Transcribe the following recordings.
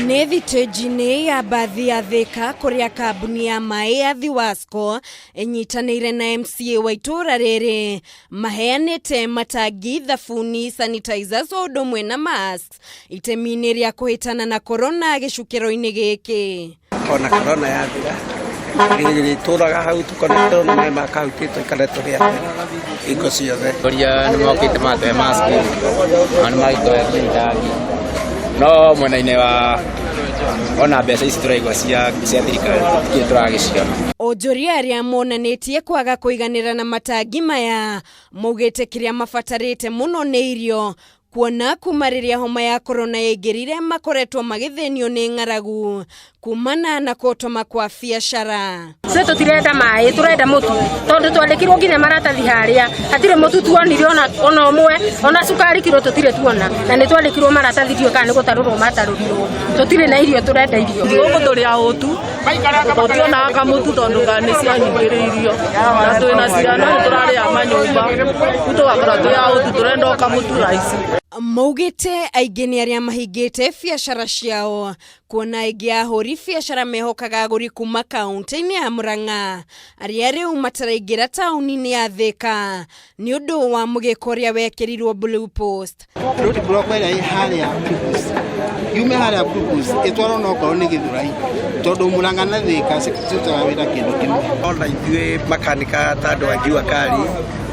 Nĩ thitĩnji-inĩ ya mbathi ya Thĩka kũrĩa kambuni ya maĩ ya Thiwasco ĩnyitanĩire na MCA wa itũũra rĩrĩ maheanĩte matangi, thabuni, sanitizers o ũndũ ũmwe na masks itemi-inĩ rĩa kũhĩtana na korona gĩcukĩro-inĩ gĩkĩ. Ona korona yathira tũraga hau tũkonetwo na maĩ ma kaunti tũikare tũrĩ atheru hingo ciothe. Onjoria nĩ mokĩte magatũhe mask na nĩ magĩtũhe nginya no mwena-inĩ wa ona mbeca ici tũraigua cia cia thirikari tũtirĩ tũragĩciona. Onjoria arĩa monanĩtie kwaga kũiganĩra na matangi maya maugĩte kĩrĩa mabatarĩte mũno nĩ irio kuona kuma rĩrĩa homa ya korona yaingĩrire makoretwo magĩthĩnio nĩ ng'aragu kumana na kũtoma kwa biacara. Ithuĩ tũtirenda maĩ tũrenda mũtu tondũ twandĩkirwo nginya maratathi harĩa hatirĩ mũtu tuonire ona ona ũmwe ona cukari kiro tũtirĩ tuona na nĩ twandĩkirwo maratathi ndiũĩ kana nĩ gũtarũrwo matarũrirwo tũtirĩ na irio tũrenda irio. Gũkũ tũrĩ ahũtu tũtionaga kamũtu tondũ nĩ ciahingĩrĩirio na twĩna ciana nĩ tũrarĩa manyũmba rĩu tũgakora twĩ ahũtu tũrenda o kamũtu raici. Maugĩte aingĩ nĩ arĩa mahingĩte biacara ciao kuona aingĩ a ahũri biacara mehokaga agũri kuma kaunti-inĩ ya Murang'a arĩa rĩu mataraingĩra taũni-inĩ ya Thĩka nĩ ũndũ wa mũgĩko ũrĩa wekĩrirwo Blue Post. Road block ĩrĩa ĩ harĩa Blue Post yume harĩa Blue Post ĩtwarwo no korwo nĩ Gĩthũrai tondũ Murang'a na Thĩka cirutaga wĩra kĩndũ kĩmwe. Ona ithuĩ makanika ta andũ a jua kali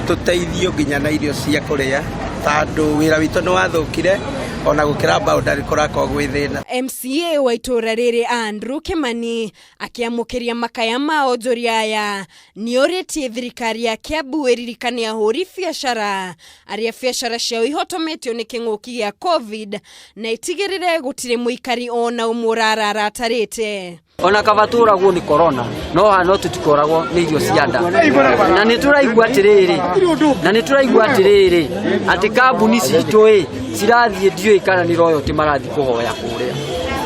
tũteithio nginya na irio cia kũrĩa tondũ wĩra witũ nĩ wathũkire ona gũkĩra boundary kũrakorwo gwĩ thĩna. MCA wa itũũra rĩrĩ Andrew Kimani akĩamũkĩria makaya ma onjoria aya nĩorĩtie thirikari ya Kiambu ĩririkane ahũri biacara arĩa biacara ciao ihotometio nĩ kĩng'ũki gĩa Covid na ĩtigĩrĩre gũtirĩ mũikari ona ũmwe ũrarara atarĩte. Ona kaba tũragwo nĩ korona no haha no tũtikoragwo nĩ irio cia nda na nĩ tũraigua atĩrĩrĩ na nĩ tũraigua atĩrĩrĩ atĩ kambuni citũ ĩ cirathiĩ ndiũĩ kana nĩ royalty marathiĩ kũhoya kũrĩa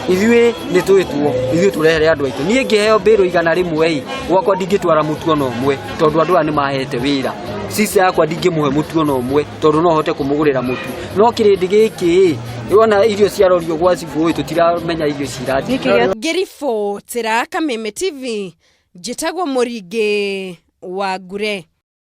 ithuĩ nĩ twĩtwo ithuĩ tũrehere andũ aitũ niĩ ngĩheo mbĩrũ 100 ĩ gwakwa ndingĩtwara mũtu ona ũmwe tondũ andũ aya nĩ mahete wĩra cica yakwa ndingĩmũhe mũtu ona ũmwe tondũ no hote kũmũgũrĩra mũtu no kĩrĩndĩ gĩkĩ ĩ wona irio ciarorio gwa cibũ ĩ tũtiramenya irio cirathiĩ. Ngĩribotera Kameme TV, njĩtagwo Mũringĩ wa Ngure.